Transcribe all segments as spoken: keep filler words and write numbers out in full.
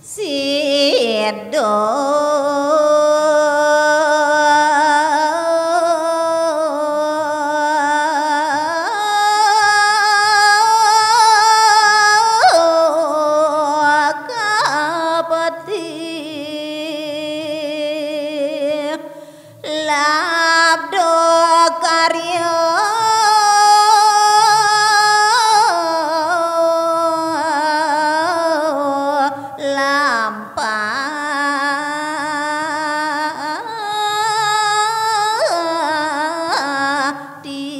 Sida kapati labda karya lampah titiang.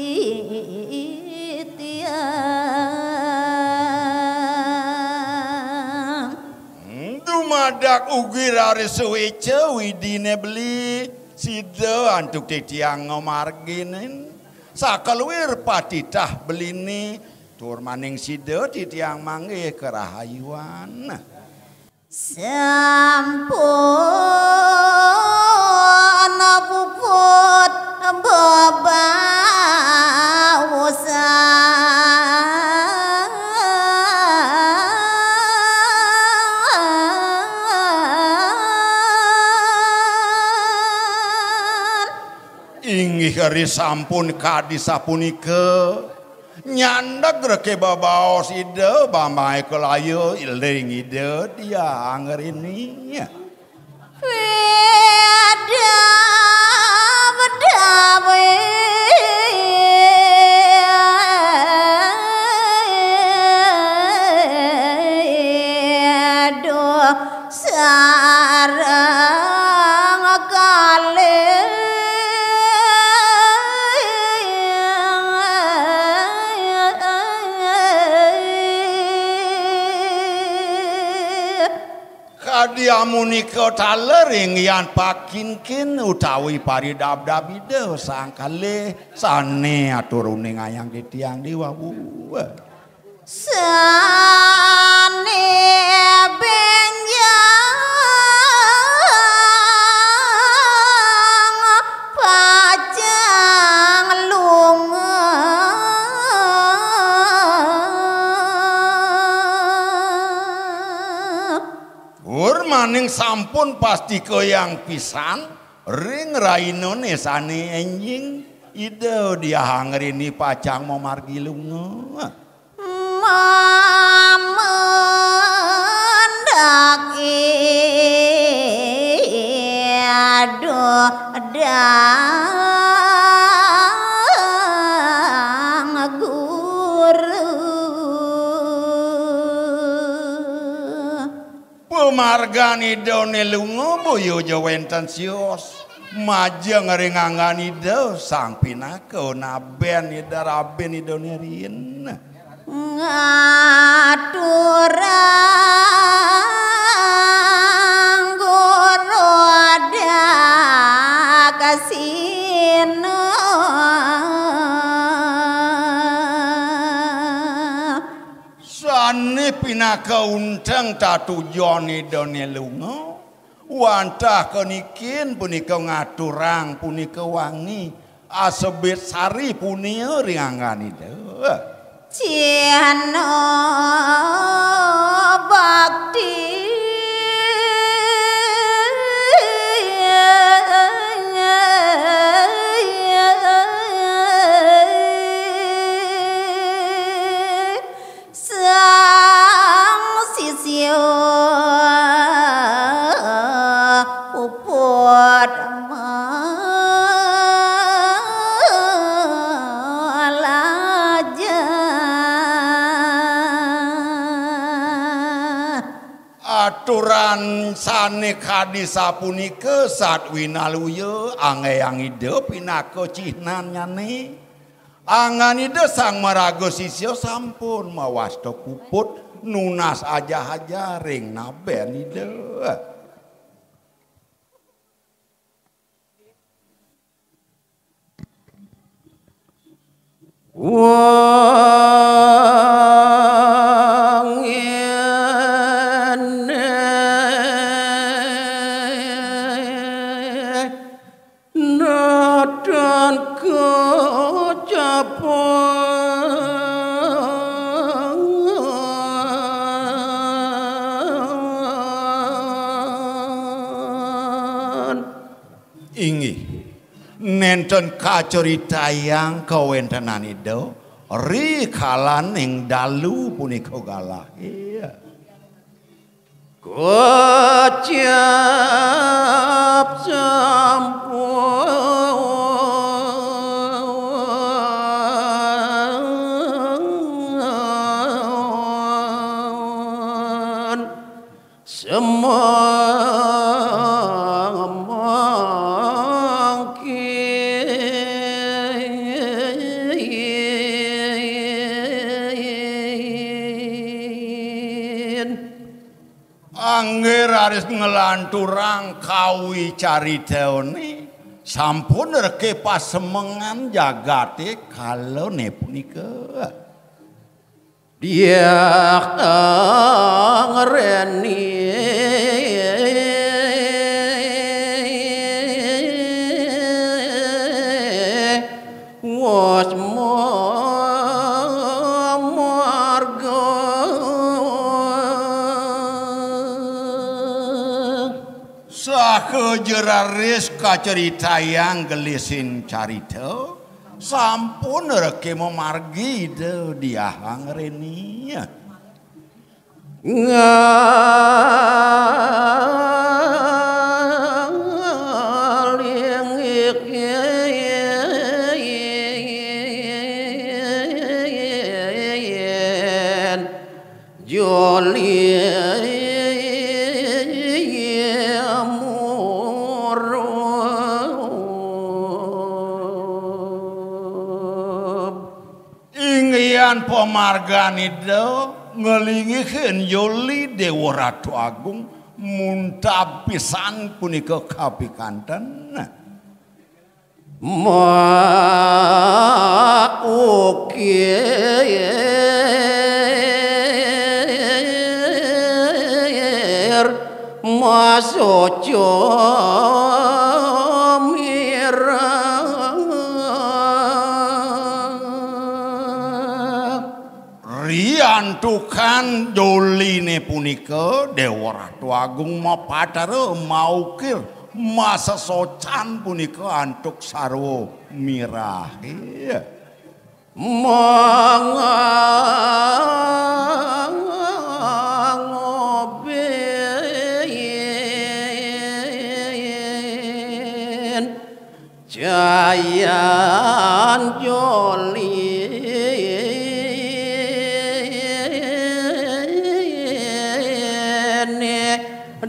Dumadak ugi rari suéca Widiné beli, sida antuk titiang ngamarginin. Sakaluir patitah beliné, tur maning sida titiang manggih karahayuan. Sampun puput bebaosan. Inggih ri sampun kadi sapunika. Nyandeg reké bebaos Ida, bambaé kalaya iling Ida Diah Anggraini. Wéda, wéda, wéda. Sareng kalih. Kadi amunika taler inggihan pakinkin utawi paridabdab Ida Sang Kalih sané atur uning ayang titiang diwawu. Sané bénjang pacang lunga. Wur maning sampun pastikayang pisan ring rahinané sané énjing Ida Diah Anggraini pacang mamargi lunga. Mamendaki aduh dang guru. Pamargan Idané lunga boya ja wénten sios. Majeng ring anggan Ida sang pinaka nabén Ida rabin Idané riin. Ngaturang guru daksina. Sané pinaka unteng tatujon Idané lunga, wantah kanikin punika ngaturang punika wangi, asebit sari punia ring anggan Ida. Cihna bakti. Sang sisya puput malajah. Aturan sané kadi sapunika sat winaluya anggéang Ida pinaka cihnannyané. Anggan Ida Sang Maraga Sisya sampun mawasta puput nunas ajah-ajah ring nabén Ida. Wong ngene natan kecapang. Inggih, nénten kacaritayang kawéntenan Ida ri kalaning dalu punika galahé. Kocap sampun semangkin. Anggé raris nglanturang kawicaritané, sampun reké pasemengan jagaté kalané punika. Diah ngreni wus mamarga. Saha jeraris kacaritayang gelisin carita, sampun reké mamargi Ida Diah Anggreni. Ngalingik yen joli murub. Inggihan pamargan Ida nglingihin joli Déwa Ratu Agung muntab pisan punika kapikanten. Maukir masoca mirah. Riantukan joliné punika, Déwa Ratu Agung mapatara maukir masesocan punika antuk sarwa mirahé. Mangobin. Jayan joliné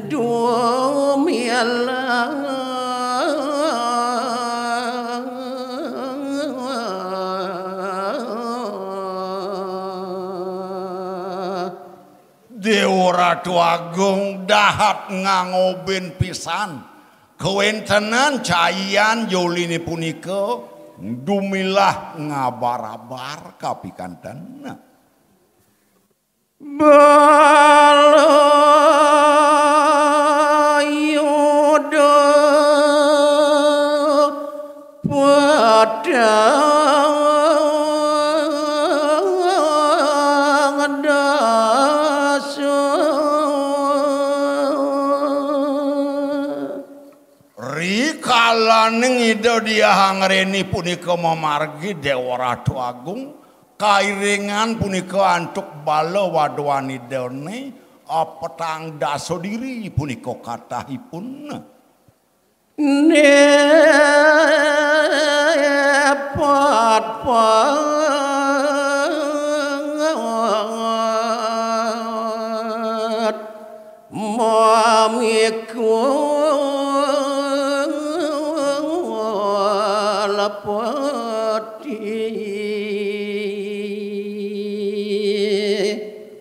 dumilah. Déwa Ratu Agung dahat ngangobin pisan. Kawéntenan cayan joliné punika dumilah ngabar-abar kapikanten. Balayuda padang dasa. Rikalaning Ida Diah Anggreni punika mamargi Déwa Ratu Agung, kairingan punika antuk bala waduan Idané, apetang dasa diri punika katahipun. Nepat pat mamikul peti.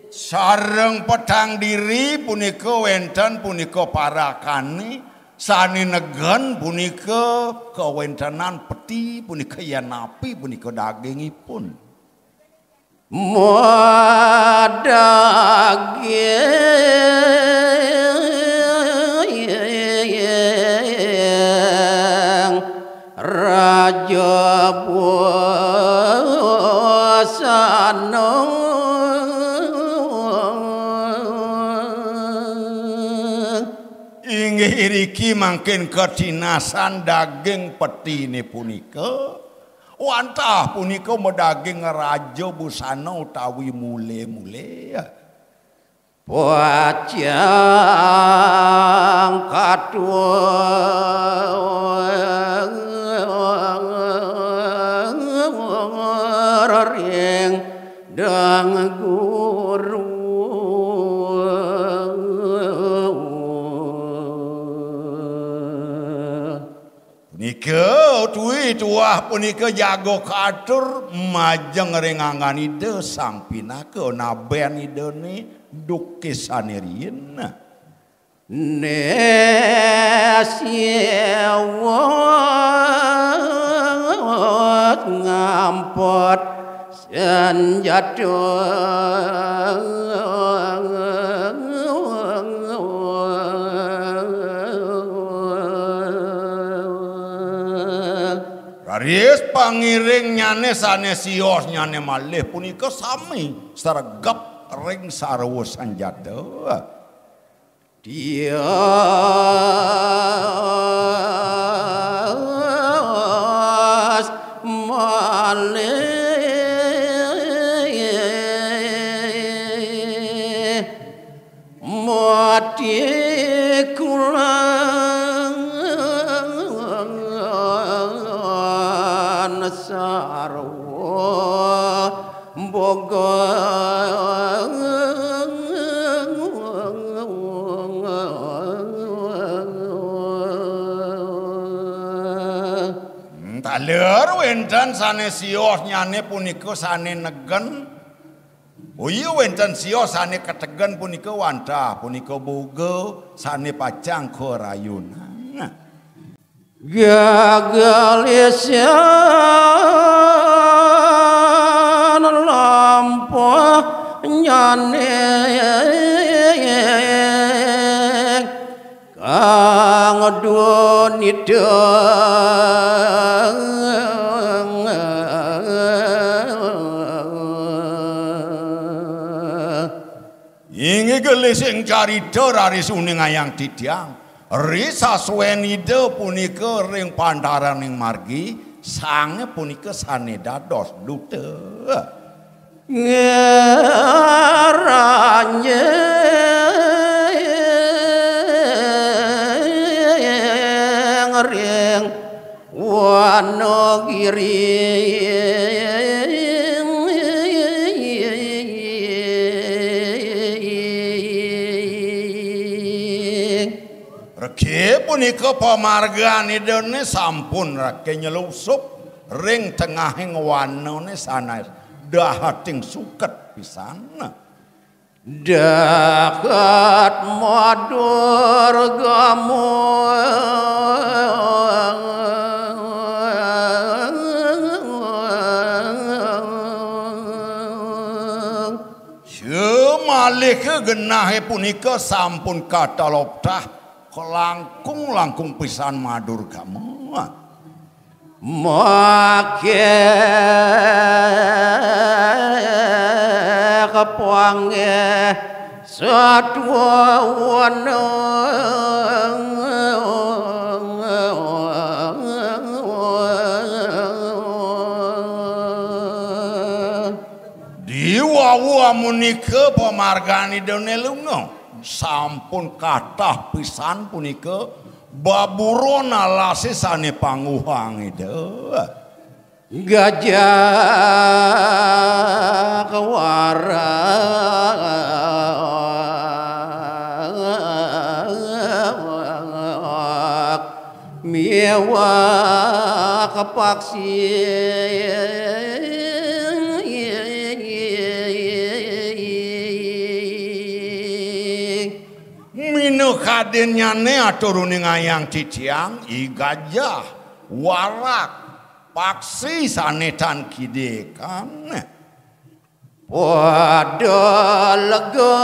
Sareng petang diri punika wénten punika parakané, sané negen punika kawéntenan peti punika yén napi punika dagingipun. Madaging Raja Busana. Ing Inggih iriki mangkin katinasan daging petine punika. Wantah punika madaging raja busana utawi mule-mule. Pacang katur ring Dang Guru. Punika tuwi tuah punika jaga katur majeng ring anggan Ida Sang Pinaka naben Idane duk kisane riin. Nesiwat ngampet senjata. Raris pangiringnyane sane siosnyane malih punika sami sregep ring sarwa sanjata. Tias malih mati kulan sarwa boga. Hmm, taler wenten sane siosnyane punika sane negen. Oh iya, wenten sios sane kategen punika wantah punika boga sane pacang karayunan. Gegelisan lampah nyane kang dunita. Inggih gelising carita raris uningayang titiang. Ri sasuwen Ida punika ring pandaraning margi, sange punika sane dados duta. Ngeranjing ring Wonogiri. Regi punika pamargan Idane sampun reke nyelusup ring tengahing wanane sanes dahating suket pisan. Dahat madur gamu. Semalih genahe punika sampun kataloptah kalangkung-langkung pisan madur gamu. Makeh kapanggih satwa wana. Diwawu amunika pamargan Idane lunga, sampun kathah pisan punika baburon alase sane pangguhang Ida. Gajah warak miwah paksi. Minakadinnyane atur uningayang titiang, I Gajah, Warak, Paksi sane tan kidekan. Pada lega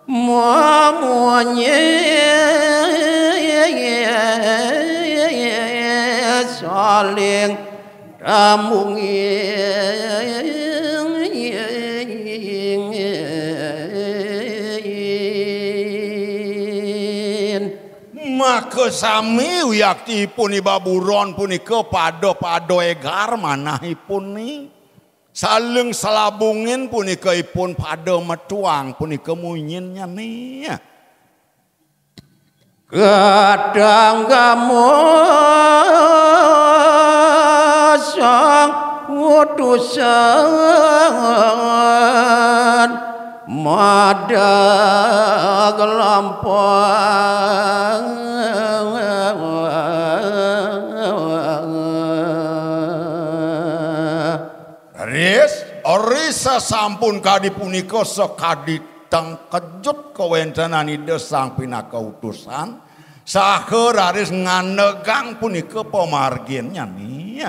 mamunyi saling ramungi. Kesami wiakti ipun Iba Buron punika pada-pada egar manahipun ni. Saling selabungin punika ipun pada metuang punika munyinnyané. Kadang gamusang utusan madag lampah. Ris, ris sasampun kadi punika sakadi tengkejut kawéntenan Ida Sang Pinaka Utusan, saha raris nganegang punika pamarginnyané.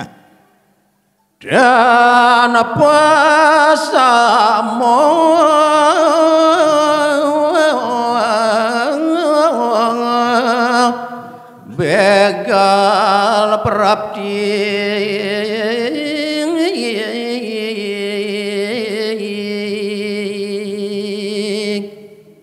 Dan pasamo begal prapti.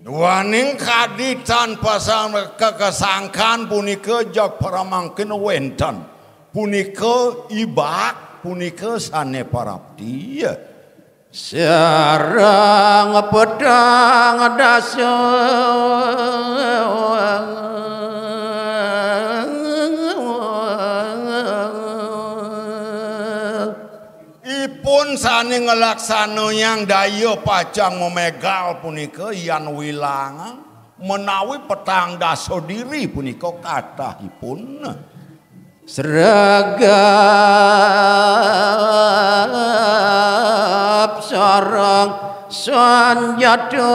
Duaning kadi tan pasang kekesangkan punika jag paramangkin wénten. Punika ibak, punika sané parapti. Sareng pedang dasa. Ipun sané nglaksanayang daya pacang mamegal punika yan wilangan menawi petang dasa diri punika katahipun. Sregep sareng sanjata.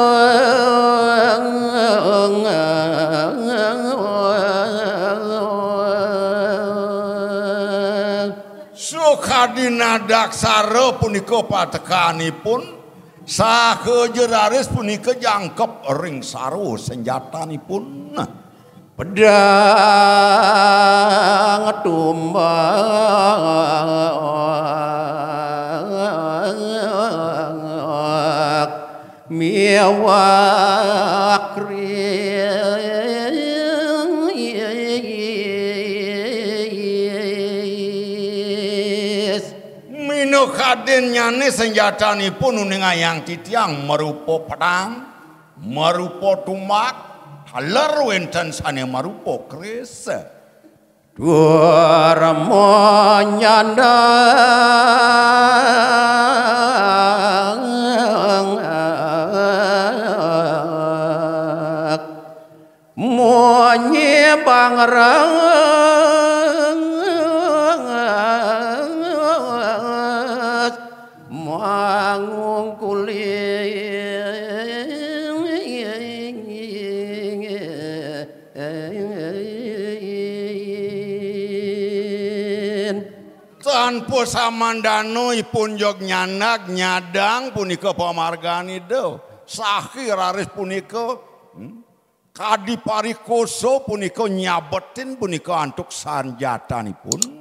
Sukadi nadaksara punika patekanipun, saha ja raris punika jangkep ring sarwa senjatanipun. Pedang tumbak miwah keris. Minakadinnyané senjatanipun uning ayang titiang marupa pedang, marupa tumbak, taler wénten sané marupa keris. Tur manyandang munyi bangras mangungkuling. Tanpa samandana ipun jeg nyandak nyadang punika pamargan Ida. Saha raris punika, hmm, kadi parikosa punika nyabetin punika antuk sanjatanipun.